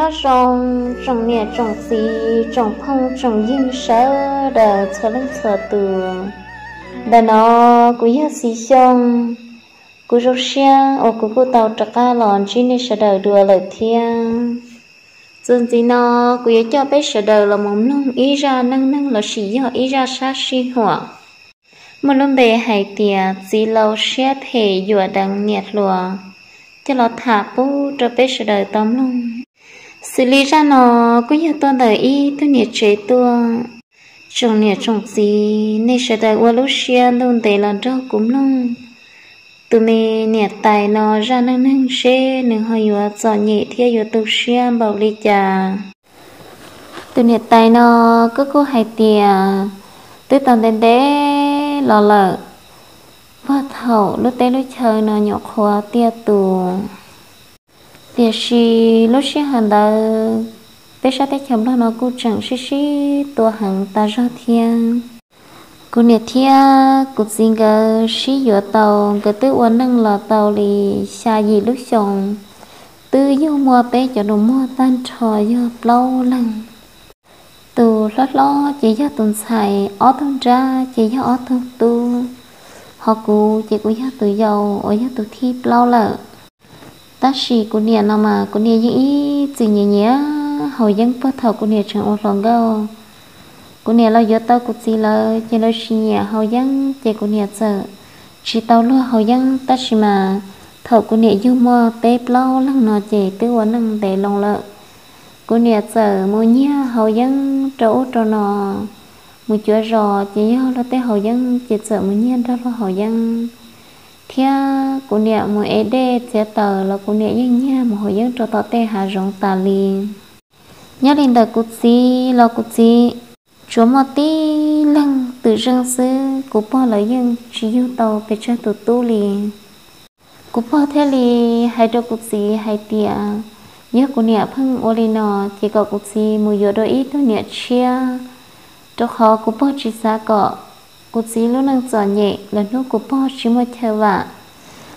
Nyob zoo tsoom niam tsoom txiv, tsoom phooj tsoom ywg sawv daws txhua leej txhua tus. Ntawm no kuv yog Txiv Xyooj, kuv zoo siab uas kuv kuj tau rov qab los ntsib nej sawv daws dua lawm thiab. Txuas ntxiv no kuv yuav coj peb sawv daws los mus mloog ib zaj neej neeg lossis yog ib zaj sab sij huam muaj lub npe hais tias txiv laus siab phem yuam deev niam hluas, coj los tham pub rau peb sawv daws tau mloog. Xws li zaj no kuj yog tuaj ntawm ib tug niam tsev tuaj. Tsoom niam tsoom txiv, nej sawv daws ua lub siab ntuj ntev los nrog kuv mloog tus me niam tais no zaj neej neeg seb nws ho yuav txom nyem thiab yuav tu siab npaum li cas. Tus niam tais no kuj kuj hais tias twb tau ntev ntev los lawm, puag thaum lub teb lub chaw no nyuam qhuav tiaj tus. Tiam sis lub sij hawm ntawd peb sab teb chaws Nplog no kuj tseem sib sib tua heev tas zog thiab. Kuv niam thiab kuv txiv nkawd sib yuav tau, nkawd twb ua neej los tau li xya yim lub xyoos, twb yug muaj peb cov nus muag tag nrho yog plaub leeg. Tus hlob hlob ces yog tus ntxhais, ob tug nrab ces yog ob tug tub, ho kuv ces kuv yog tus yau uas yog tus thib plaub lawm. Tab sis kuv niam no mas kuv niam yeej ib txwm nyiam nyiam haus yeeb puag thaum kuv niam tseem ua hluas nkauj. Kuv niam los yuav tau kuv txiv lawm ces lawv tsis nyiam haus yeeb ces kuv niam txawm tsis tau luag haus yeeb, tab sis mas thaum kuv niam yug muaj peb plaub leeg no ces twb ua neej ntev loo lawm. Kuv niam txawm mus nyiag haus yeeb rau ub rau no, mus cuav zos ces yog luag tej haus yeeb ces txawm mus nyiag nrog luag haus yeeb, thiab kuv niam mus ev dej txiav taws los kuv niam yeej nyiag mus haus yeeb rau tom tej hav zoov tas li. Nyob li ntawm kuv txiv los kuv txiv tsuas muaj tib leeg twm zeej xwb, kuv pog lawv yeej tsis yug tau pes tsawg tus tub li. Kuv pog thiaj li hais rau kuv txiv hais tias yog kuv niam pheej ua li no ces kom kuv txiv mus yuav dua ib tug niam tshiab, rau qhov kuv pog tsis xav kom kuv txiv lub neej txom nyem los hnub kuv pog tsis muaj chaw vam.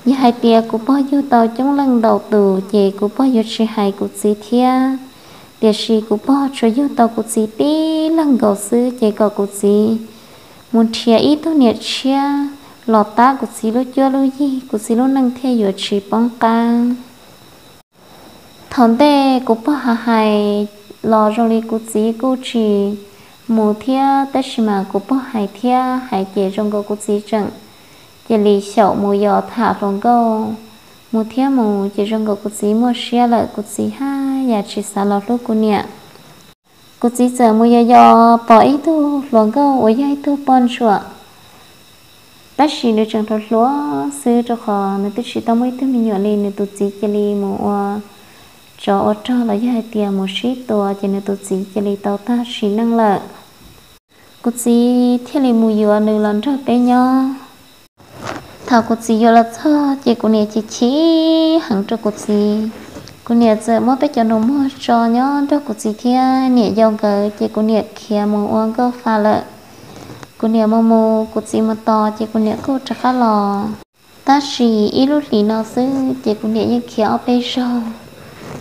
Yog hais tias kuv pog yug tau coob leej ntau tus ces kuv pog yuav tsis hais kuv txiv thiab. Tiam sis kuv pog tsuas yug tau kuv txiv tib leeg nkaus xwb ces kom kuv txiv mus nrhiav ib tug niam tshiab los tab kuv txiv lub cuab lub yig, kuv txiv lub neej thiaj yuav tsis poob qab. Thaum ntej kuv pog hais hais los zoo li kuv txiv kuj tsis mus thiab, tab sis mas kuv pog hais thiab hais ces zoo nkaus kuv txiv tseem cia li xyaum mus yos tham hluas nkauj. Mus thiab mus ces zoo nkaus kuv txiv muaj siab lawm, kuv txiv haj yam tsis xav los hlub kuv niam. Kuv txiv txawm mus yos yos pom ib tug hluas nkauj uas yog ib tug poj ntsuam, tab sis nws tseem hluas hluas xwb rau qhov nws twb tsis tau muaj ib tug me nyuam li. Nws tus txiv cia li mus ua tsov ua rog los yog hais tias mus sib tua ces nws tus txiv cia li tau tag sim neej lawm. Kuv txiv thiaj li mus yuav nws los nrog peb nyob. Thaum kuv txiv yuav los txog ces kuv niam chim chim heev rau kuv txiv. Kuv niam txawm muab peb cov nus muag tso nyob nrog kuv txiv thiab niam yau nkawd ces kuv niam khiav mus ua nkauj fa lawm. Kuv niam mus mus kuv txiv mus tos ces kuv niam kuj rov qab los. Tab sis ib lub hlis no xwb ces kuv niam yeej khiav ob peb zaug.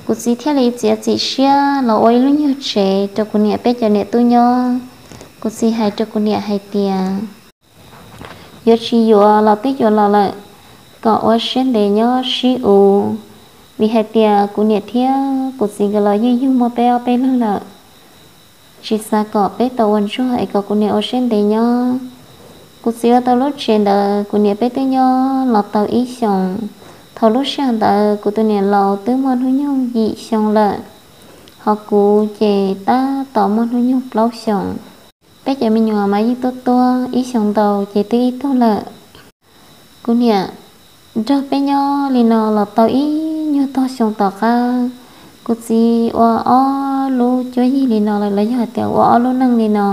Kuv txiv thiaj li txiav txim siab los ua ib lub nyuag tsev rau kuv niam peb cov niam tub nyob. Kuv txiv hais rau kuv niam hais tias yuav tsis yuav los twb yuav los lawm, kom ua siab ntev nyob sib uv, vim hais tias kuv niam thiab kuv txiv nkawd los yeej yug muaj peb ob peb leeg lawm. Tsis xav kom peb tau ua ntsuag es kom kuv niam ua siab ntev nyob. Kuv txiv ua tau lub tsev ntawd kuv niam peb twb nyob los tau ib xyoos. Thaum lub sij hawm ntawd kuv tus niam laus twb muaj hnub nyoog yim xyoo lawm, ho kuv ces tab tom muaj hnub nyoog plaub xyoos. Peb cov me nyuam mas yeej tuab tuab, ib xyoos ntau ces twb ib tug lawm. Kuv niam nrog peb nyob li no los tau ib nyuag tog xyoo tom qab, kuv txiv ua ob lub cuab yig li no lawm los yog hais tias ua ob lub neej li no.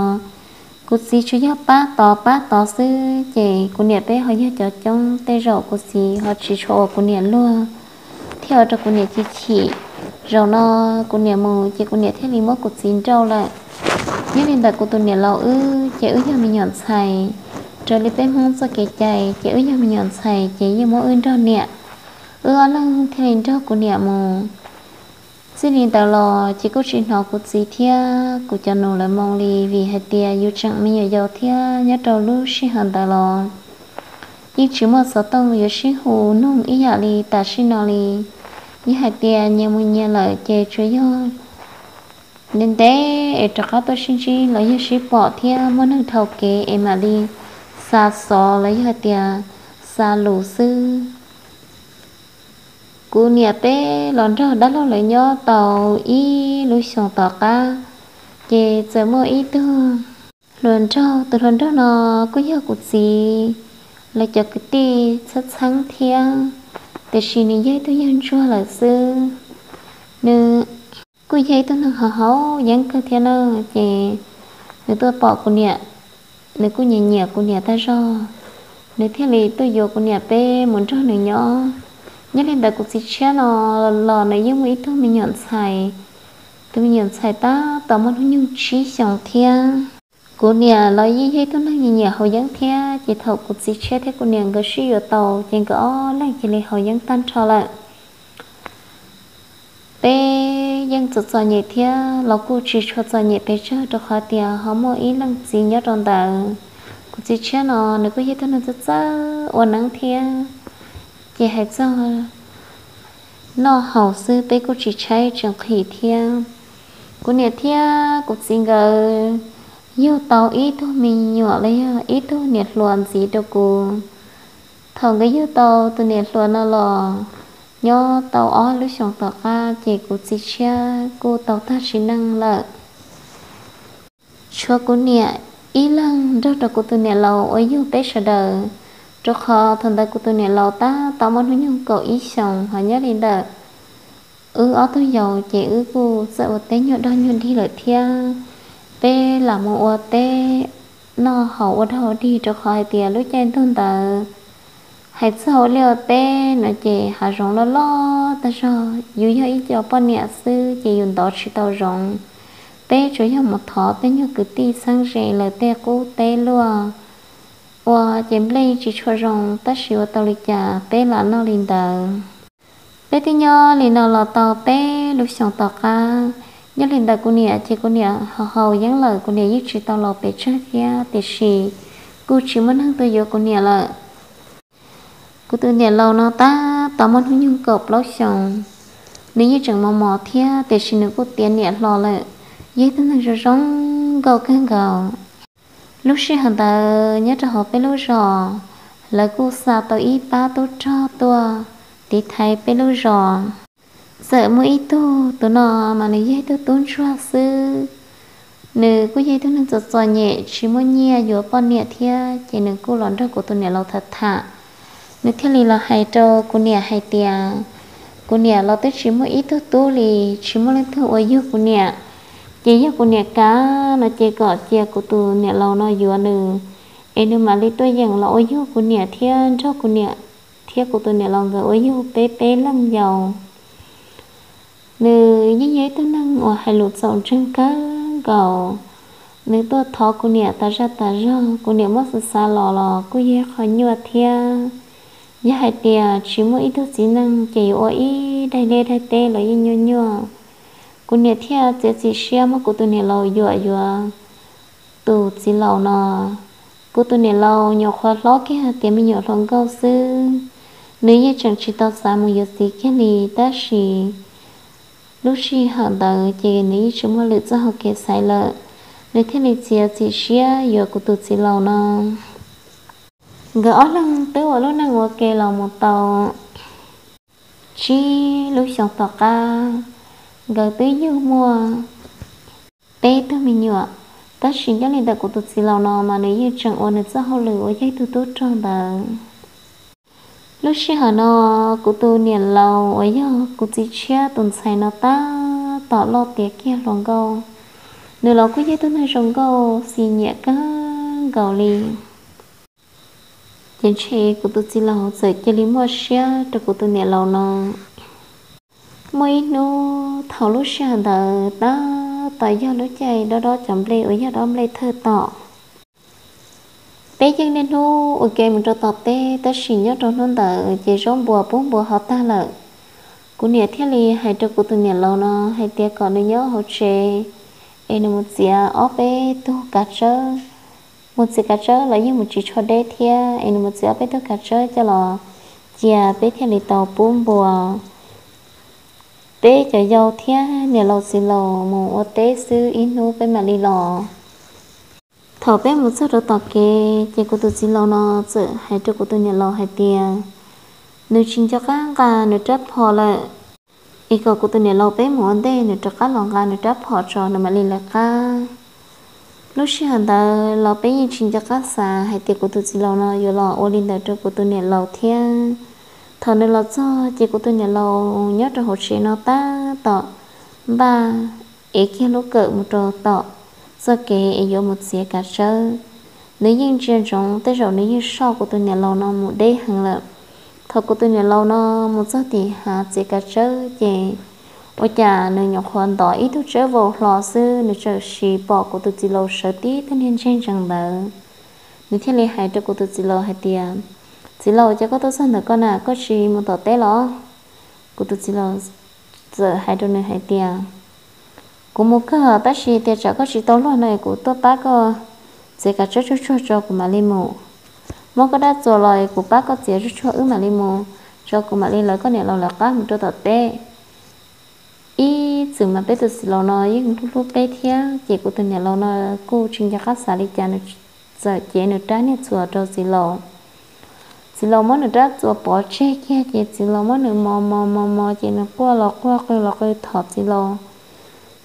Kuv txiv tsuas yog pab tod pab tod xwb ces kuv niam peb ho yog cov coob, tej zaum kuv txiv ho tsis tshua ua kuv niam luag, thiaj ua rau kuv niam chim chim. Zaum no kuv niam mus ces kuv niam thiaj li muab kuv txiv nrauj lawm. Nyob li ntawm kuv tus niam laus wb ces wb yog me nyuam ntxhais, raws li peb Hmoob txoj kev cai ces wb yog me nyuam ntxhais ces yeej muab wb nrog niam. Wb ob leeg thiaj li nrog kuv niam mus. Txij li ntawd los ces kuj tsis hnov kuv txiv thiab kuv cov nus lawv moo li, vim hais tias yus tseem me nyuam yaus thiab nyob rau lub sij hawm ntawd los yeej tsis muaj xov tooj yuav sib hu noog ib yam li tam sim no li. Yog hais tias nyias mus nyias lawm ces tsuas yog ntev ntev es rov qab tuaj sib ntsib los yog sib pom thiab muaj neeg dhau kev es mam li xa xov los yog hais tias xa lus xwb. Kuv niam peb los nrog dab laug lawv nyob tau ib lub xyoos tom qab, ces txawm muaj ib tug hluas nraug. Tus hluas nraug no kuj yog kuv txiv lawv cov kwv tij txheeb txheeb thiab, tiam sis nws yog ib tug yawg ntsuag lawm xwb. Nws kuj yog ib tug neeg haus haus yeeb kawg thiab na, ces nws tuaj pom kuv niam, nws kuj nyiam nyiam kuv niam tag zog, nws thiaj li tuaj yuav kuv niam peb mus nrog nws nyob. Nyob li ntawd kuv txiv tshiab no los nws yeej muaj ib tug me nyuam ntxhais, tus me nyuam ntxhais tab tom muaj hnub nyoog tsib xyoos thiab. Kuv niam los yeej yog ib tug neeg nyiam nyiam haus yeeb thiab, ces thaum kuv txiv tshiab thiab kuv niam nkawd sib yuav tau ces nkawd ob leeg cia li haus yeeb tag nrho lawm. Peb yeej txom txom nyem thiab los kuj tsis tshua txom nyem pes tsawg, rau qhov tias ho muaj ib leej txiv nyob rau ntawd. Kuv txiv tshiab no nws kuj yog ib tug neeg txawj txawj ua neeb thiab, ces hais txog noj haus xwb peb kuj tsis tshaib tsis nqhis thiab. Kuv niam thiab kuv txiv nkawd yug tau ib tug me nyuam los yog ib tug niam hluas ntxiv rau kuv. Thaum nkawd yug tau tus niam hluas no los nyob tau ob lub xyoos tom qab ces kuv txiv tshiab kuj tau tag sim neej lawm. Tshuav kuv niam ib leeg nrog rau kuv tus niam laus uas yug peb sawv daws, rau qhov thaum ntawd kuv tus niam laus tab tom muaj hnub nyoog kaum ib xyoos. Ho nyob li ntawm wb ob tug yau ces wb kuj txawj ua teb nyuag dog nyuag dig lawm thiab. Peb lam mus ua teb noj haus ua dog ua dig, rau qhov hais tias lub caij ntuj ntawd hais txog ua liaj ua teb no ces hav zoov loj loj tag zog, yus yog ib co poj niam xwb ces yus ntov tsis tau zoov. Peb tsuas yog mus thov tej nyuag kwv tij txheeb ze lawv tej qub teb luaj ua ces nplej tsis tshua zoo, tab sis ua tau li cas peb lam noj li ntawd. Peb twb nyob li no los tau peb lub xyoos tom qab. Nyob li ntawd kuv niam ces kuv niam haus yeeb lawm, kuv niam yeej tsis tau laus pes tsawg thiab, tiam sis kuj tsis muaj neeg tuaj yuav kuv niam lawm. Kuv tus niam laus no tab tom muaj hnub nyoog kaum plaub xyoos, nws yeej tseem mos mos thiab, tiam sis nws kuj tiav niam hlo lawm, yog ib tug neeg zoo zoo nkauj kawg nkaus. Lub sij hawm ntawd nyob rau hauv peb lub zos, lawv kuj xa tau ib pab tub rog tuaj tiv thaiv peb lub zos. Txawm muaj ib tug, tus no mas nws yog ib tug tub ntsuag xwb. Nws kuj yog ib tug neeg txom txom nyem tsis muaj nyiaj yuav poj niam thiab, ces nws kuj los nrog kuv tus niam laus tham tham. Nws thiaj li los hais rau kuv niam hais tias kuv niam los twb tsis muaj ib tug tub li, tsis muaj leej twg ua yug kuv niam. Ces yog kuv niam kam no ces kom cia kuv tus niam laus no yuav nws, es nws mam li tuaj yeem los ua yug kuv niam thiab nrog kuv niam thiab kuv tus niam laus nkawd ua yug peb peb leeg yau. Nws yeej yog ib tug neeg uas hais lus txaus ntseeg kawg nkaus. Nws tuaj thov kuv niam tas zaj tas zog, kuv niam muab xav xav los los kuj yog qhov nyuaj thiab. Yog hais tias tsis muaj ib tug txiv neej ces yuav ua ib daim liaj daim teb los yeej nyuaj nyuaj. Kuv niam thiaj txiav txim siab muab kuv tus niam laus yuam yuav tus txiv laus no. Kuv tus niam laus nyuam qhuav hlob kiag tiav me nyuam hluas nkauj xwb, nws yeej tseem tsis tau xav mus yuav txiv kiag li, tab sis lub sij hawm ntawd ces nws yeej tsis muaj lwm txoj hau kev xaiv lawm, nws thiaj li txiav txim siab yuav kuv tus txiv laus no. Nkawd ob leeg twb ua lub neej ua ke los mus tau tsib lub xyoos tom qab, nkawd twb yug muaj peb tug me nyuam, tab sis nyob li ntawm kuv tus txiv laus no mas nws yeej tseem ua nws txoj hauj lwm uas yog ib tug tub rog ntawd. Lub sij hawm no kuv tus niam laus uas yog kuv txiv tshiab tus ntxhais no tab tom loj tiav kiag hluas nkauj. Nws los kuj yog tug neeg zoo nkauj xis nyiam kawg nkaus li. Ces ntshe kuv tus txiv laus txawm cia li muaj siab rau kuv tus niam laus no. Muaj ib hnub thaum lub sij hawm ntawd tab tom yog lub caij dob dob cov nplej uas yog dob nplej thawj tom. Peb yeej niaj hnub ua ke mus rau tom teb, tab sis nyob rau hnub ntawd ces zaub npua pub npua ho tag lawm. Kuv niam thiaj li hais rau kuv tus niam laus no hais tias kom nws nyob hauv tsev es nws mus txiav ob peb tug kav tsawb. Mus txiav kav tsawb los yeej mus tsis tshua deb thiab, es nws mus txiav ob peb tug kav tsawb coj los cia peb thiaj li tau pub npua. Peb cov yau thiab niam laus txiv laus mus ua teb xwb, ib hnub peb mam li los. Thaum peb mus txog rau tom kev ces kuv tus txiv laus no txawm hais rau kuv tus niam laus hais tias nws tsis nco qab nqa nws rab phom lawm, es kom kuv tus niam laus peb mus ua ntej, nws rov qab los nqa nws rab phom tso nws mam li lawv qab. Lub sij hawm ntawd los peb yeej tsis nco qab xav hais tias kuv tus txiv laus no yuav los ua li ntawd rau kuv tus niam laus thiab. Thaum nws los txog ces kuv tus niam laus nyob rau hauv tsev no tab tom npaj ev kiag lub kawm mus rau tom txoj kev es yuav mus txiav kav tsawb. Nws yeej ntsia ntsoov tej zaum nws yeej soj kuv tus niam laus no mus deb heev lawm. Thaum kuv tus niam laus no mus txog tim hav txiav kav tsawb ces ua cas nws nyuam qhuav ntov ib tug tsawb vau hlo xwb, nws txawm sim pom kuv tus txiv laus sawv tib tug niag ntseg ntsees ntawd. Nws thiaj li hais rau kuv tus txiv laus hais tias, Txiv laus, cas koj tuaj txog ntawm ko na, koj tsis mus tom teb los? Kuv tus txiv laus txawm hais rau nws hais tias, Kuv mus kawg, tab sis tias tsam koj tsis tau luag no es kuv tuaj pab koj txiav kav tsawb tsuag tsuag tso kuv mam li mus. Muab koj dab txuas los es kuv pab koj txiav tsuag tsuag wb mam li mus, tso kuv mam li lawv koj niam laus lawv qab mus rau tom teb. Ib txwm mas peb tus txiv laus no yeej hlub hlub peb thiab, ces kuv tus niam laus no kuj tsis nco qab xav li cas, nws txawm cev nws rab niag txuas rau txiv laus. Txiv laus muab nws rab txuas pov tseg kiag ces txiv laus muab nws mos mos mos mos ces nws quaj los quaj qw los qw thov txiv laus.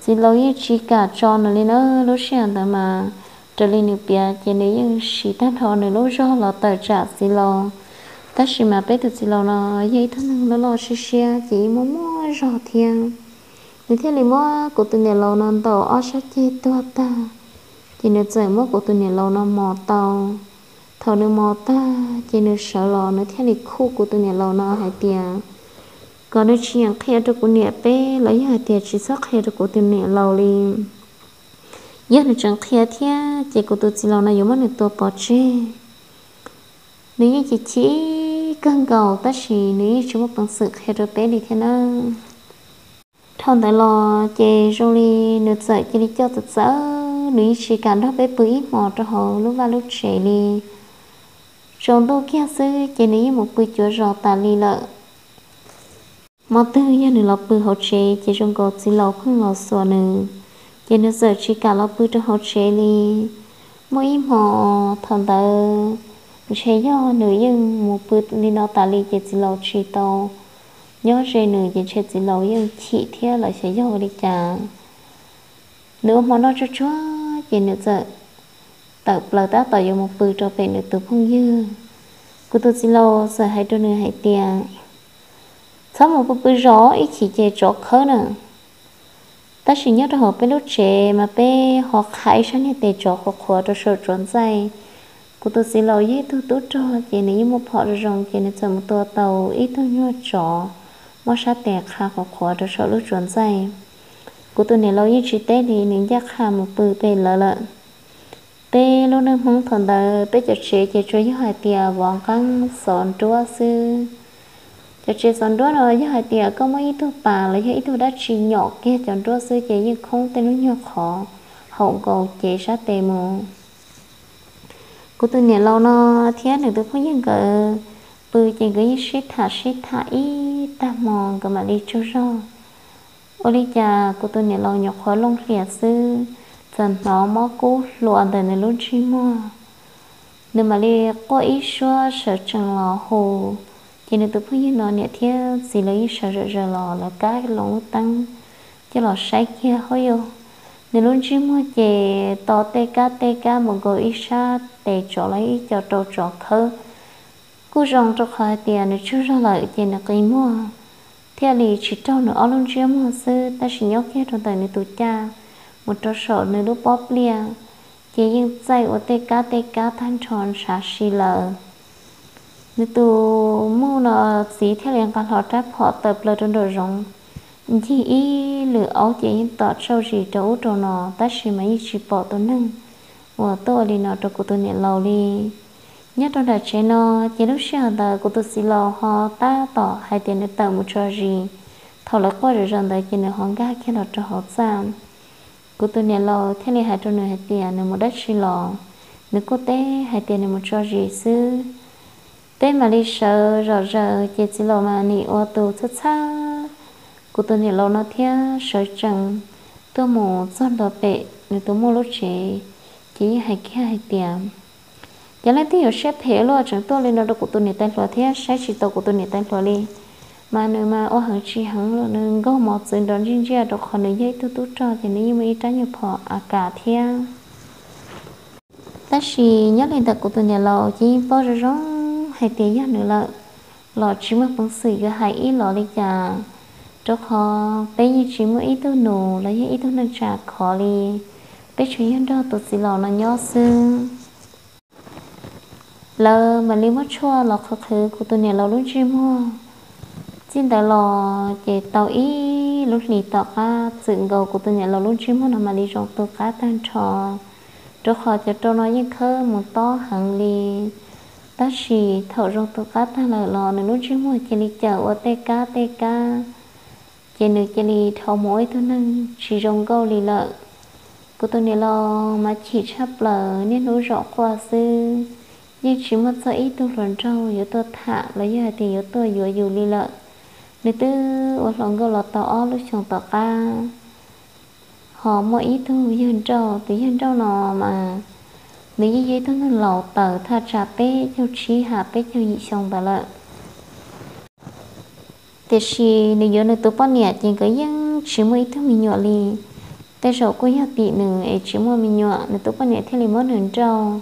Txiv laus yeej tsis kam tso nws li na. Lub sij hawm ntawd mas raws li nws piav ces nws yeej siv tag nrho nws lub zog los tawm tsam txiv laus. Tab sis mas peb tus txiv laus no yog ib tug neeg loj loj siab siab ces yeej muaj muaj zog thiab. Nws thiaj li muab kuv tus niam laus no ntaus ob sab ceg tuag tag, ces nws txawm muab kuv tus niam laus no mos tau. Thaum nws mos tag ces nws sawv los nws thiaj li khuj kuv tus niam laus no hais tias kom nws tsis nyiam qhia rau kuv niam peb los yog hais tias tsis txhob qhia rau kuv tus niam laus li. Yog nws tseem qhia thiab ces kuv tus txiv laus no yuav muab nws tua pov tseg. Nws yeej chim chim kawg nkaus tab sis nws yeej tsis muaj peev xwm qhia rau peb li thiab nawb. Dhau ntawd los ces zoo li nws txawm cia li coj txawv txawv, nws yeej tsis kam nrog peb pw ib hmos rau hauv lub vaj lub tsev li. Tsaus ntuj kiag xwb ces nws yeej mus pw cuav zos tas li lawm. Hmo twg yog nws los pw hauv tsev ces zoo nkaus txiv laus pheej los xuas nws, ces nws txawm tsis kam los pw rau hauv tsev li. Muaj ib hmo thaum ntawd ntshe yog nws yeej mus pw li no tas li ces txiv laus tsis tau nyob ze nws ces ntshe txiv laus yeej chim thiab los xyov yog ua li cas. Nws ua hmo noj tsuag tsuag ces nws txawm tawm plaws tab tom yuav mus pw rau pem nws tus phooj ywg. Kuv tus txiv laus txawm hais rau nws hais tias, txhob mus pw pw zos ib chim ces tsov khawb na. Tab sis nyob rau hauv peb lub tsev mas peb ho qha ib sab niag tes tsov qhuav qhuav rau saum tsuas ntxaij. Kuv tus txiv laus yog ib tug tub rog ces nws yeej muaj phom zoo zoo ces nws txawm mus tua tau ib tug nyuag tsov muab sab tes qha qhuav qhuav rau saum lub tsuas ntxaij. Kuv tus niam laus yeej tsis teb li, nws ncaj qha mus pw pem lawv lawm. Peb lub neej Hmoob thaum ntawd peb cov tsev ces tsuas yog hais tias vov nqeeb xov nruab xwb. Cov tsev xov nruab no yog hais tias koj muab ib tug pas los yog ib tug dab tsi nyom kiag cov nruab xwb ces yeej khoob tej lub nyuag qhov haum nkaus cev sab tes mus. Kuv tus niam laus no thiab nws tus phooj ywg nkawd pw ces nkawd yeej sib tham sib tham ib tag hmo nkawd mam li tsaug zog. Ua li cas kuv tus niam laus nyuam qhuav looj hlias xwb, txawm hnov mob kub hluas ntawm nws lub ntsej muag. Nws mam li quaj ib suab sawv tsees los hu, ces nws tus phooj ywg no niam thiab txiv lawv yeej sawv zom zaws los lawv kab loo lub teeb coj los saib kiag hauj yog nws lub ntsej muag ces to tej kab tej kab mus nkaus ib sab tes tsov los ib co rau tsov khawb. Kuj zoo rau qhov hais tias nws tsaug zog lawm ces nws qi muag thiaj li tsis raug nws ob lub ntsiab muag xwb, tab sis nyob kiag rau ntawm nws tus caj mus rau saum nws lub pob pliaj ces yeej txaij ua tej kab tej kab tag nrho ntshav si lawm. Nws tus muj no txiv thiaj li nqa hlo rab phom tawm plaws rau nraum zoov, ncig ib lwm aub ces yeej tom tsauj zis rau ub rau no tab sis mas yeej tsis pom tus neeg uas tuaj ua li no rau kuv tus niam laus li. Nyob rau nram tsev no ces lub sij hawm ntawd kuv tus txiv laus ho tab tom hais tias nws tawm mus tso zis Thaum lawv quaj zom zaws ntawd ces nws ho nkag kiag los rau hauv txaj. Kuv tus niam laus thiaj li hais rau nws hais tias nws mus dab tsi los, nws kuj teb hais tias nws mus tso zis xwb. Peb mam li sawv zom zaws ces txiv laus mas nim ua tus txhawj txhawj kuv tus niam laus no thiab sawv tsees tuaj mus txog ntua pem nws tus muam lub tsev, ces yeej hais kiag hais tias, Cov leej twg yuav siab phem luaj tseem tuaj li no rau kuv tus niam tais hluas thiab saib tsis taus kuv tus niam tais hluas li. Mas nws mas ua heev tsis heev los nws nkaug mos txwv nrov ntsij ntsiaj rau qhov nws yog ib tug tub rog ces nws yeej muaj ib rab nyuag phom a kas thiab. Tab sis nyob li ntawm kuv tus niam laus ces yeej paub zoo zoo hais tias yog nws lawm los tsis muaj peev xwm yuav hais ib los li cas, rau qhov peb yeej tsis muaj ib tug nus los yog ib tug neej tsa khov li, peb tsuas yog nrog tus txiv laus no nyob xwb. Lawv mam li muab tshuaj los qhwv qhwv kuv tus niam laus lub ntsej muag. Txij ntawd los ces tau ib lub hlis tom qab txwm nkaus kuv tus niam laus lub ntsej muag no mam li zoo tu qab tag nrho, rau qhov cov rau no yeej khawb mus tob heev li. Tab sis thaum zoo tu qab tag lawm los nws lub ntsej muag cia li cawm ua tej kab tej kab, ces nws cia li dhau mus ua ib tug neeg tsis zoo nkauj li lawm. Kuv tus niam laus mas chim tshaj plaws, niaj hnub zaum quaj xwb, yeej tsis muaj txog ib tug hluas nraug yuav tuaj tham los yog hais tias yuav tuaj yuav yus li lawm. Nws twb ua hluas nkauj los tau ob lub xyoos tom qab, ho muaj ib tug yawg nrauj, tus yawg nrauj no mas nws yeej yog ib tug neeg laus tawm thaj tsam peb caug tsib ham peb caug yim xyoo ntawd lawm. Tiam sis nws yuav nws tus poj niam ces nkawd yeej tsis muaj ib tug me nyuam li. Tej zaum kuj yog tim nws es tsis muaj me nyuam, nws tus poj niam thiaj li muab nws nrauj.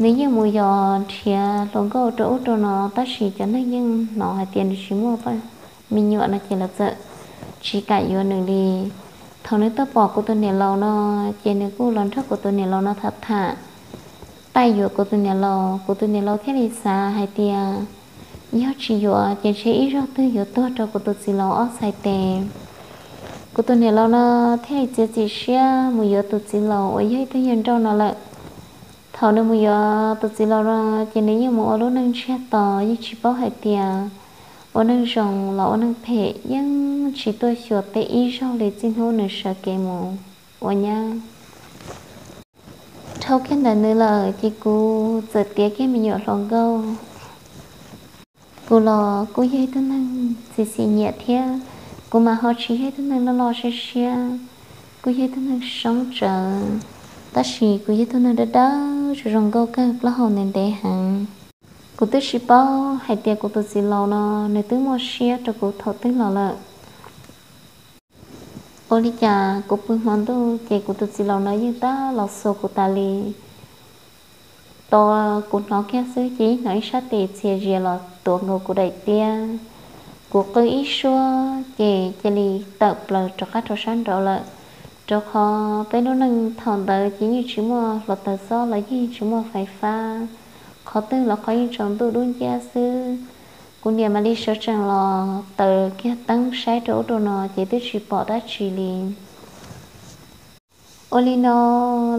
Nws yeej mus yos nrhiav hluas nkauj rau ub rau no, tab sis cov neeg yeej hnov hais tias nws tsis muaj me nyuam no ces lawv txawm tsis kam yuav nws li. Thaum nws tuaj pom kuv tus niam laus no, ces nws kuj los nrog kuv tus niam laus no tham tham, taij yuav kuv tus niam laus, kuv tus niam laus thiaj li xav hais tias yog tsis yuav ces ntshe ib zaug twg yuav tuag rau kuv tus txiv laus ob txhais tes. Kuv tus niam laus no thiaj li txiav txim siab mus yuav tus txiv laus uas yog ib tug yawg nrauj no lawm. Thaum nws mus yuav tus txiv laus no, ces nws yeej mus ua lub neej ntsiag to, yeej tsis paub hais tias ua neeg zoo los ua neeg phem, yeej tsis tuaj xyuas peb ib zaug li txij hnub nws sawv kev mus ua nyab. Dhau kiag ntawm nws lawm ces kuv txawm tiav kiag me nyuam hluas nkauj. Kuv los kuj yog ib tug neeg txiv xim nyiam thiab, kuv mas ho tsis yog ib tug neeg loj loj siab siab, kuj yog ib tug neeg soob tsawv, tab sis kuv yog ib tug neeg dawb dawb zoo zoo nkauj kawg, plaub hau ntev ntev heev. Kuv twb tsis paub hais tias kuv tus txiv laus no nws twb muaj siab rau kuv thaum twg los lawm. Ua li cas kuv pw hmo ntuj ces kuv tus txiv laus no yeej tab los xuas kuv tas li. Tau kuv hnov kiag xwb ces yeej hnov ib sab tes txhia zias los tuav nkaus kuv daim tiab. Kuv qw ib suab ces cia li tawm plaws rov qab rau sab nraud lawm, rau qhov peb lub neej thaum ntawd ces yeej tsis muaj hluav taws xob los yeej tsis muaj fais fab, qhov twg los qhov yeej tsaus ntuj dub nciab xwb. Kuv niam mam li sawv tsees los taws kiag teeb saib rau ub rau no ces twb tsis pom dab tsi li. Ua li no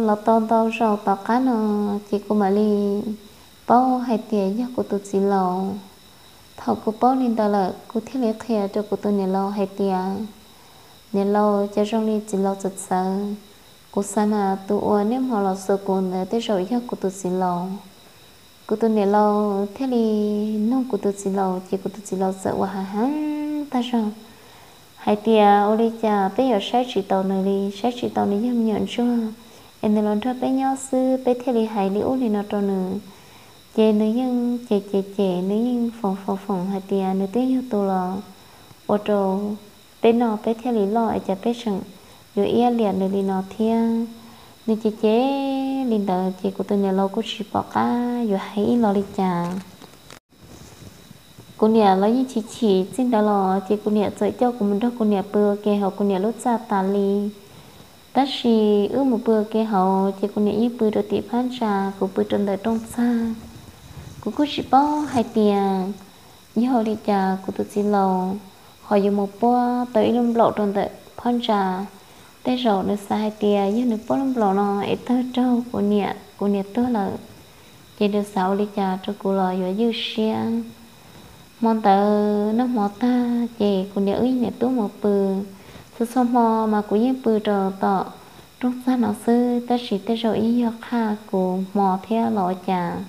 los tau ntau zaus tom qab no ces kuv mam li paub hais tias yog kuv tus txiv laus. Thaum kuv paub li ntawd lawm kuv thiaj li qhia rau kuv tus niam laus hais tias, Niam laus, cas zoo li txiv laus txawv txawv. Kuv xav mas tus uas niaj hmo los xuas kuv ntawd tej zaum yog kuv tus txiv laus. Kuv tus niam laus thiaj li nug kuv tus txiv laus ces kuv tus txiv laus txawm ua hav heev tag zog hais tias, Ua li cas peb yuav saib tsis taus nws li, saib tsis taus nws yog me nyuam ntsuag es nws los nrog peb nyob xwb, peb thiaj li hais li ub li no rau nws. Ces nws yeej cem cem cem, nws yeej foom foom foom hais tias nws twb yog tus los ua rau peb noj peb thiaj li loj es cas peb tseem yuav iab liam nws li no thiab. Nws cem cem li ntawd ces kuv tus niam laus kuj tsis pom qab yuav hais ib los li cas. Kuv niam los yeej chim chim txij ntawd los ces kuv niam txawm coj kuv mus nrog kuv niam pw ua ke hauv kuv niam lub txaj tas li. Tab sis wb mus pw ua ke hauv ces kuv niam yeej pw rau tim phab ntsa, kuv pw rau ntawm rooj txag. Kuv kuj tsis paub hais tias yog li cas kuv tus txiv laus ho yuav mus puab tau ib lub nplaum rau ntawm phab ntsa. Tej zaum nws xav hais tias yog nws puab lub nplaum no es tawg raug kuv niam, kuv niam tuag lawm, ces nws xav ua li cas rau kuv los yuav ywj siab. Hmo ntawd noj hmo tag ces kuv niam wb niam tub mus pw. Txhua txhua hmo mas kuv yeej pw rau tom rooj txag no xwb, tab sis tej zaum ib yog qhaj kuv hmo thiab los ua cas.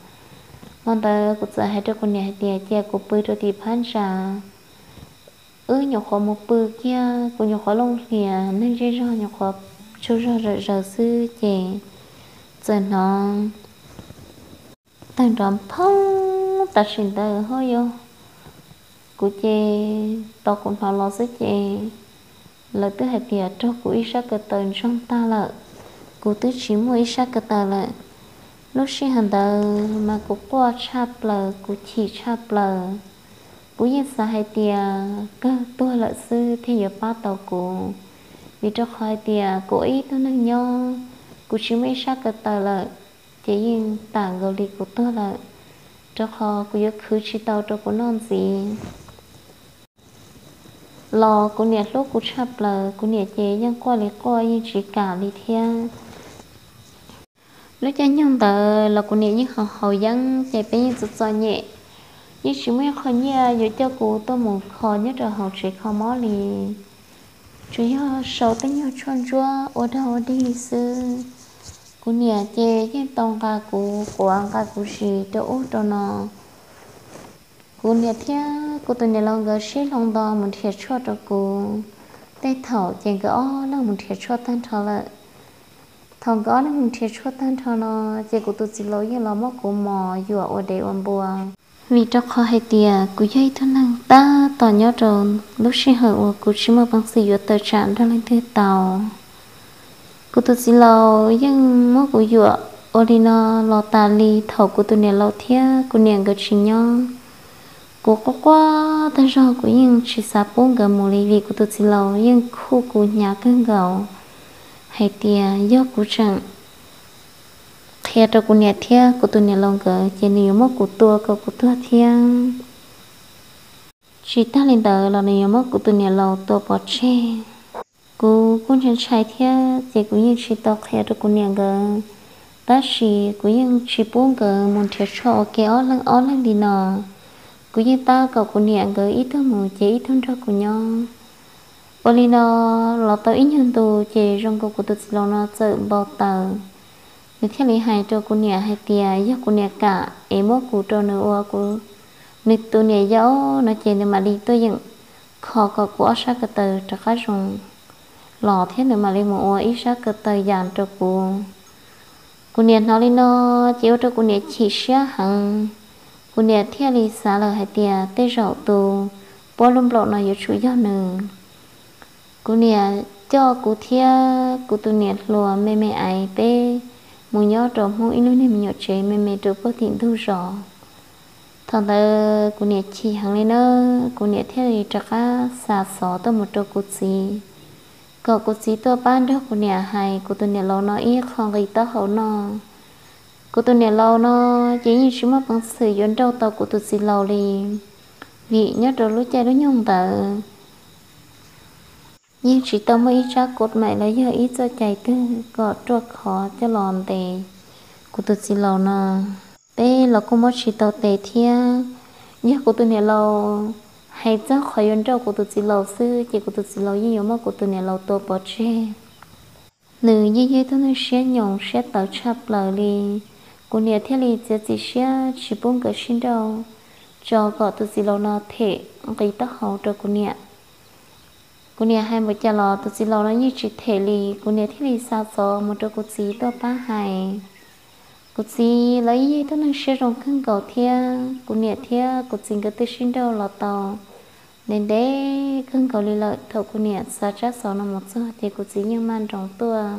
Hmo ntawd kuv txawm hais rau kuv niam hais tias cia kuv pw rau tim phab ntsa, wb nyuam qhuav mus pw kiag, kuv nyuam qhuav looj hlias, neeg zej zog nyuam qhuav tsaug zog zawm zaws xwb ces txawm hnov tawg nrov phoob tam sim ntawd ho yog kuv ces tos kuv hnov los xwb ces lawv twb hais tias raug kuv ib sab ko taw ntsoog tag lawm, kuv twb tsis muaj ib sab ko taw lawm. Lub sij hawm ntawd mas kuv quaj tshaj plaws, kuv chim tshaj plaws. Kuv yeej xav hais tias kawg tuag lawm xwb thiaj yuav pab tau kuv, vim rau qhov hais tias kuv ib tug neeg nyob, kuv tsis muaj ib sab ko taw lawm, ces yeej tam nkaus li kuv tuag lawm, rau qhov kuv yuav khwv tsis tau rau kuv noj ntxiv. Los kuv niam hlub kuv tshaj plaws, kuv niam ces yeej quaj li quaj yeej tsis kam li thiab. Lub caij nyoog ntawd los kuv niam yeej haus haus yeeb ces peb yeej txom txom nyem, yeej tsis muaj ib qho nyiaj yuav coj kuv tuaj mus kho nyob rau hauv tsev kho mob li, tsuas yog sau tej nyuag tshuaj ntsuab ua dag ua dig xwb. Kuv niam ces yeej tau nqa kuv quav nqa kuv zis rau ub rau no. Kuv niam thiab kuv tus niam laus nkawd sib hloov nto mus nrhiav tshuaj rau kuv. Tej thaum ces nkawd ob leeg mus nrhiav tshuaj tag nrho lawm. Thaum nkawd ob leeg mus nrhiav tshuaj tag nrho no ces kuv tus txiv laus yeej los muab kuv mos yuam ua dev ua npua, vim rau qhov hais tias kuv yog ib tug neeg tab tom nyob rau lub sij hawm uas kuv tsis muaj peev xwm yuav tawm tsam nrog leej twg tau. Kuv tus txiv laus yeej muab kuv yuam ua li no los tas li thaum kuv tus niam laus thiab kuv niam nkawd tsis nyob. Kuv quaj quaj tag zog, kuv yeej tsis xav pub nkawd mus li vim kuv tus txiv laus yeej khuj kuv hnyav kawg nkaus hais tias yog kuv tseem qhia rau kuv niam thiab kuv tus niam laus nkawd ces nws yuav muab kuv tua kom kuv tuag thiab. Tsis tag li ntawd los nws yuav muab kuv tus niam laus tua pov tseg. Kuv kuj ntshai ntshai thiab ces kuv yeej tsis tau qhia rau kuv niam nkawd, tab sis kuv yeej tsis pub nkawd mus nrhiav tshuaj ua ke ob leeg ob leeg li no. Kuv yeej tab kom kuv niam nkawd ib tug mus ces ib tug nrog kuv nyob. Ua li no los tau ib nyuag ntu ces zoo nkaus kuv tus txiv laus no txawm npau taws. Nws thiaj li hais rau kuv niam hais tias yog kuv niam kam es muab kuv rau nws ua kuv, nws tus niam yau no ces nws mam li tuaj yeem kho kom kuv ob sab ko taw rov qab zoo los thiab nws mam li mus ua ib sab ko taw yas rau kuv. Kuv niam hnov li no ces ua rau kuv niam chim siab heev. Kuv niam thiaj li xav lawm hais tias tej zaum tus puab lub nplaum no yuav tsum yog nws. Kuv niam coj kuv thiab kuv tus niam hluas me me aiv peb mus nyob rau Hmoob ib lub niag me nyuam tsev me me rau puag tim ntug zos. Thaum ntawd kuv niam chim heev li na, kuv niam thiaj li rov qab xa xov tuaj mus rau kuv txiv, kom kuv txiv tuaj pab nrog kuv niam hais kuv tus niam laus no ib qho nqi taub hau noj. Kuv tus niam laus no ces yeej tsis muaj peev xwm yuav nrauj tau kuv tus txiv laus li, vim nyob rau lub caij lub nyoog ntawd yeej tsis tau muaj ib tsab kos maim los yog ib txoj cai twg kom ruaj khov coj los ntes kuv tus txiv laus no. Peb los kuj muab tsis tau tes thiab. Yog kuv tus niam laus hais txog qhov yuav nrauj kuv tus txiv laus xwb ces kuv tus txiv laus yeej yuav muab kuv tus niam laus tua pov tseg. Nws yeej yog ib tug neeg siab nyoos siab tawv tshaj plaws li. Kuv niam thiaj li txiav txim siab tsis pub nkawd sib nrauj, tso kom tus txiv laus no them nqi taub hau rau kuv niam. Kuv niam hais npaum cas los tus txiv laus no yeej tsis them li, kuv niam thiaj li xa xov mus rau kuv txiv tuaj pab hais. Kuv txiv lawv yeej yog ib tug neeg siab zoo kawg nkaus thiab, kuv niam thiab kuv txiv nkawd twb sib nrauj los tau ntev ntev kawg nkaus li lawm. Thaum kuv niam xa tsab xov no mus txog ces kuv txiv yeej maj nroos tuaj.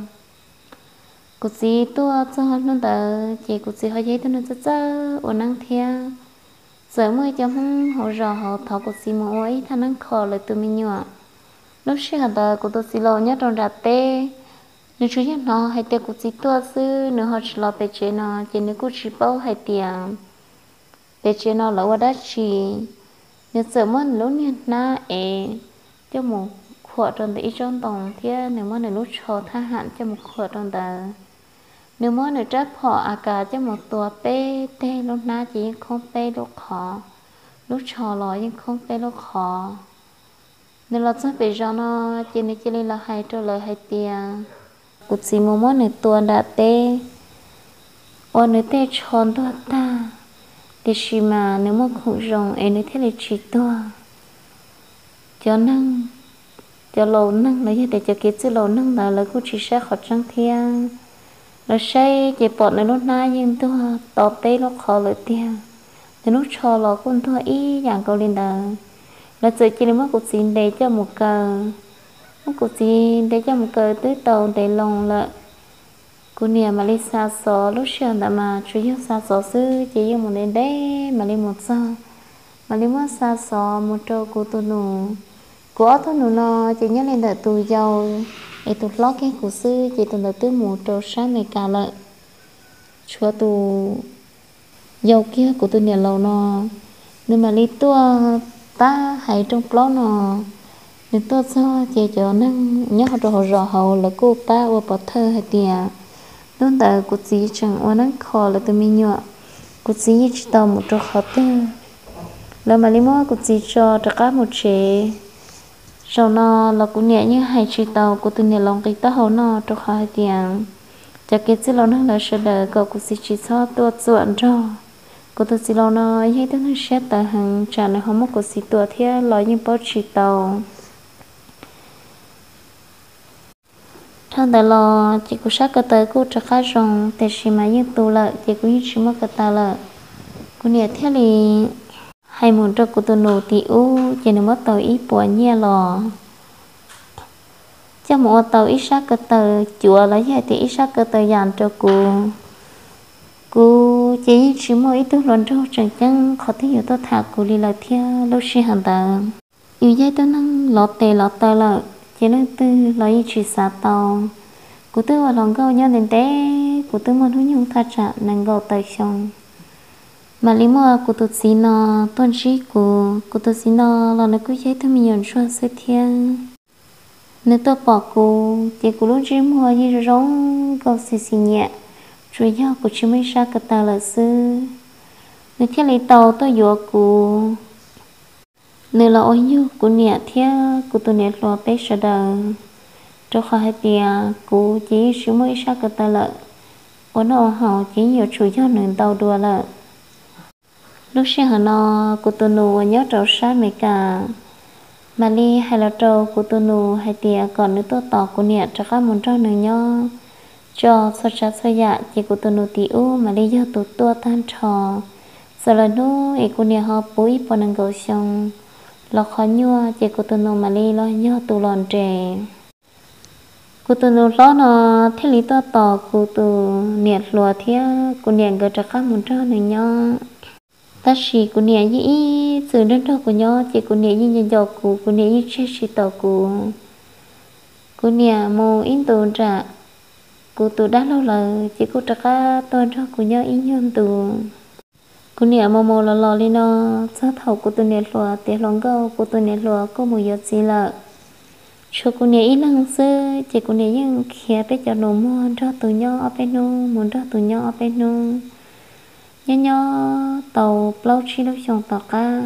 Kuv txiv tuaj txog hnub ntawd ces kuv txiv ho yog ib tug neeg txawj txawj ua neeb thiab. Txawm muaj ib co Hmoob hauv zos hauv thov kuv txiv mus ua ib thaj neeb kho lawv tus me nyuam. Lub sij hawm ntawd kuv tus txiv laus nyob rau nram teb, nws tsuas yog hnov hais tias kuv txiv tuaj xwb, nws ho tsis los pem tsev no ces nws kuj tsis paub hais tias pem tsev no lawv ua dab tsi. Nws txawm muab nws lub niag hnab ev coj mus khuam rau ntawm ib tsob ntoo thiab nws muab nws lub tsho thab ham coj mus khuam rau ntawd. Nws muab nws rab phom a kas coj mus tua peb teg lub hnab ces yeej khoob peb lub qhov. lub tsho los yeej khoob peb lub qhov. Nws los txog pem zos no, ces nws cia li los hais rau lawv hais tias kuv txiv mus muab nws tua nram teb, ua nws tej tsho ntuag tag, tiam sis mas nws muaj khoom zoo es nws thiaj li tsis tuag. Cov neeg, cov laus neeg los yog tias cov kev txwj laus neeg ntawd lawv kuj tsis saib qhov tseeb thiab. Lawv saib ces pom nws lub hnab yeej ntuag to peb lub qhov lawm tiag, nws lub tsho los kuj ntuag ib yam nkaus li ntawd. Lawv txawm cia li muab kuv txiv ntes coj mus kaw. Muab kuv txiv ntes coj mus kaw twb tau ntev loo lawm, kuv niam mam li xa xov. Lub sij hawm ntawd mas tsuas yog xa xov xwb ces yeej mus ntev ntev mam li mus txog, mam li muab xa xov mus rau kuv tus nus. Kuv ob tug nus no ces nyob li ntawm tus yau es tus hlob kiag kuv xwb ces tus ntawd twb mus rau sab Amelikas lawm. Tshuav tus yau kiag kuv tus niam laus no, nws mam li tuaj tab hais rooj plaub no. Nws tuaj txog ces cov neeg nyob rau hauv zos hauv lawv kuj pab ua pov thawj hais tias hnub ntawd kuv txiv tseem ua neeb kho lawv tus me nyuam, kuv txiv yeej tsis tau mus rau qhov twg. Lawv mam li muab kuv txiv tso rov qab mus tsev. Zaum no los kuv niam yeej hais tsis tau kuv tus niam laus nqi taub hau noj rau qhov hais tias cov kev txwj laus neeg lawv sawv daws kom kuv txiv tsis txhob tuaj txuam nrog. Kuv tus txiv laus no yog ib tug neeg siab tawv heev, tsam nws ho muab kuv txiv tua thiab los yeej paub tsis tau. Dhau ntawd los ces kuv sab ko taw kuj rov qab zoo, tiam sis mas yeej tu lawm ces kuv yeej tsis muaj ko taw lawm. Kuv niam thiaj li hais mus rau kuv tus nus tim ub ces nws muab tau ib puas nyiaj los coj mus ua tau ib sab ko taw cuav los yog tias ib sab ko taw yam rau kuv. Kuv ces yeej tsis muaj ib tug hluas nraug tseem ceeb qhov twg yuav tuaj tham kuv li lawm thiab. Lub sij hawm ntawd yus yog ib tug neeg lov tes lov taw lawm ces leej twg los yeej tsis xav tau. Kuv twb ua hluas nkauj nyob ntev ntev, kuv twb muaj hnub nyoog thaj tsam nees nkaum tawm xyoo, mam li muaj kuv tus txiv no tuaj ntsib kuv. Kuv tus txiv no los nws kuj yog ib tug me nyuam ntsuag xwb thiab. Nws tuaj pom kuv ces kuv lub ntsej muag yeej zoo zoo nkauj xim xim nyiam, tsuas yog kuv tsis muaj ib sab ko taw lawm xwb. Nws thiaj li tau tuaj yuav kuv. Nws los ua yug kuv niam thiab kuv tus niam hluas peb sawv daws, rau qhov hais tias kuv ces yeej tsis muaj ib sab ko taw lawm, ua noj ua haus ces yeej yuav tsum yog nws ntau dua lawm. Lub sij hawm no kuv tus nus uas nyob rau sab Amelikas mam li hais los rau kuv tus nus hais tias kom nws tuaj tos kuv niam rov qab mus nrog nws nyob tso txhua tsav txhua yam. Ces kuv tus nus tim ub mam li yog tus tuaj tag nrho. Txawm lawm hnub es kuv niam ho puv ib puas nees nkaum xyoo los qhov nyuaj ces kuv tus nus mam li los yog tus los nres. Kuv tus nus hlob no thiaj li tuaj tos kuv tus niam hluas thiab kuv niam nkawd rov qab mus nrog nws nyob. Tab sis kuv niam yeej ib txwm nrog nrog kuv nyob ces kuv niam yeej nco nco kuv, kuv niam yeej tseg tsis tau kuv. Kuv niam mus ib ntus nram kuv tus dab laug lawm ces kuj rov qab tuaj nrog kuv nyob ib nyuag ntus. Kuv niam mus mus los los li no, txog thaum kuv tus niam hluas tiav hluas nkauj, kuv tus niam hluas kuj mus yuav txiv lawm. Tshuav kuv niam ib leeg xwb ces kuv niam yeej khiav peb cov nus muag nrog tus nyob ob peb hnub, mus nrog tus nyob ob peb hnub. Nyob nyob tau plaub tsib lub xyoo tom qab,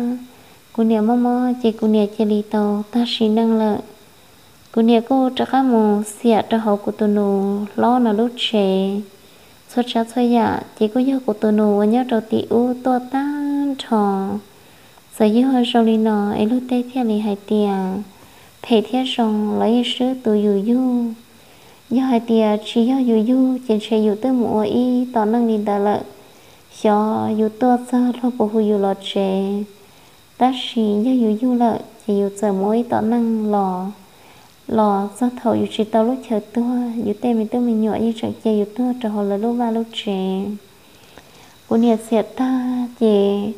kuv niam mob mob ces kuv niam cia li tau tag sim neej lawm. Kuv niam kuj rov qab mus xiam rau hauv kuv tus nus hlob no lub tsev. Txhua tsav txhua yam ces kuj yog kuv tus nus uas nyob rau tim ub tuaj tag nrho. Txawm yog zoo li no es luag tej thiaj li hais tias phem thiab zoo los yeej swb tus yus yug. Yog hais tias tsis yog yus yug ces ntshe yus twb mus ua ib tom neej li ntawd lawm, xyov yus tuaj txog luag puas hu yus los tsev. Tab sis yog yus yug lawm ces yus txawm mus ua ib tom neej los, los txog thaum yus tsis tau lub chaw tuag, yus tej me tub me nyuam yeej tseem cia yus tuag rau hauv lawv lub vaj lub tsev. Kuv niam xiam tag ces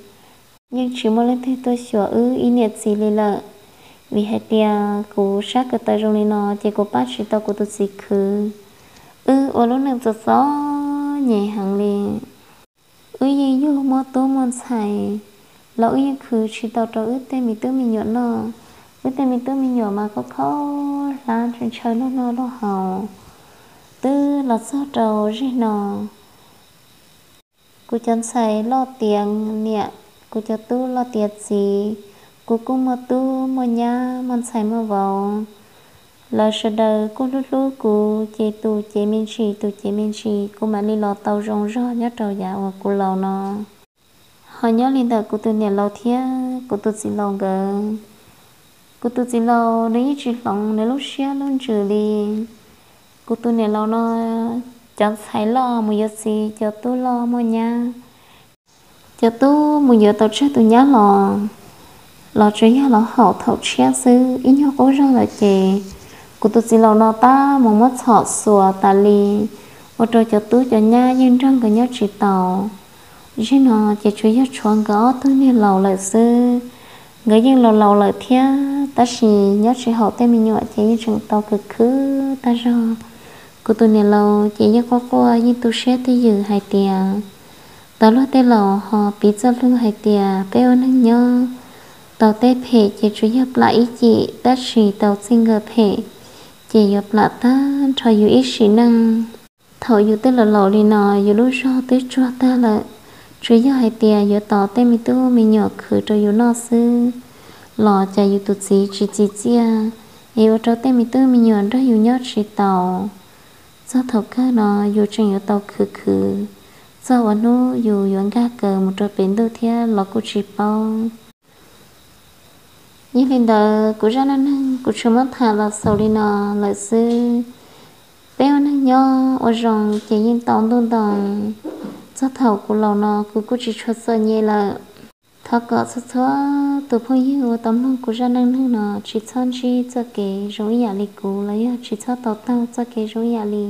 yeej tsis muaj leej twg tuaj xyuas wb ib niam txiv li lawm. Vim hais tias kuv sab ko taw zoo li no ces kuv pab tsis tau kuv tus txiv khwv. Wb ua lub neej txom txom nyem heev li. Wb yeej yug muaj tub muaj ntxhais los wb yeej khwv tsis tau rau wb tej me tub me nyuam noj. Wb tej me tub me nyuam mas khaub khaub hlab ntshaw ntshaw luag noj luag haus. Twb los txog rau zej no, kuv cov ntxhais loj tiav niam kuv cov tub los tiav txiv, kuv kuj muaj tub muaj nyab muaj ntxhais muaj vauv. Lawv sawv daws kuj hlub hlub kuv, ces tus cev me ntsis tus cev me ntsis kuv mam li los tau zoo zog nyob rau yav uas kuv laus no. Ho nyob li ntawm kuv tus niam laus thiab kuv tus txiv laus nkawd, kuv tus txiv laus nws yeej tsis hloov nws lub siab lub ntsws li. Kuv tus niam laus no cov ntxhais loj mus yuav txiv, cov tub loj muaj nyab, cov tub mus yuav tau tsawg tus nyab los, los tsuas yog los haum thaum tshiab xwb, ib nyuag qub zog lawm ces kuv tus txiv laus no tab mus muab txhom xuas tas li, ua rau cov tub cov nyab yeej nrog nkawd nyob tsis tau. Zaum no ces tsuas yog tshuav nkawd ob tug niag laus lawm xwb. Nkawd yeej laus laus lawm thiab tab sis nyob tsis haum tej me nyuam ces yeej tseem tau khwv khwv tag zog. Kuv tus niam laus ces yeej quaj quaj yeej tu siab twj ywm hais tias, tau luag tej laus ho piv txoj hlua hais tias peb ua neeg nyob, tau tej phem ces tsuas yog plam ib cim, tab sis tau txij nkawm phem ces yuav plam tag nrho yus ib sim neej. Thaum yus twb laus laus li no, yus lub zog twb tsuag tag lawm, tsuas yog hais tias yuav tos tej me tub me nyuam khwv rau yus noj xwb los cas yus tus txiv tsis txi txiaj, es ua rau tej me tub me nyuam nrog yus nyob tsis taus. Txog thaum kawg no yus tseem yuav tau khwv khwv, txog uas hnub yus yuav nkag kaws mus rau pem ntuj thiab los kuj tsis paub. Yog li ntawd kuv zaj neej neeg kuv tsuas muab tham los xaus li no lawm xwb. Peb ua neeg nyob ua zoo ces yeej tau ntuj ntoo. Txog thaum kuv laus no kuv kuj tsis tshua txom nyem lawm. Thov kom txhua txhua tus phooj ywg uas tau mloog kuv zaj neej neeg no tsis txhob ntsib txoj kev zoo ib yam li kuv los yog tsis txhob tau taug txoj kev zoo ib yam li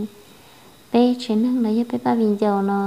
peb tsev neeg los yog peb pab viv ncaus no.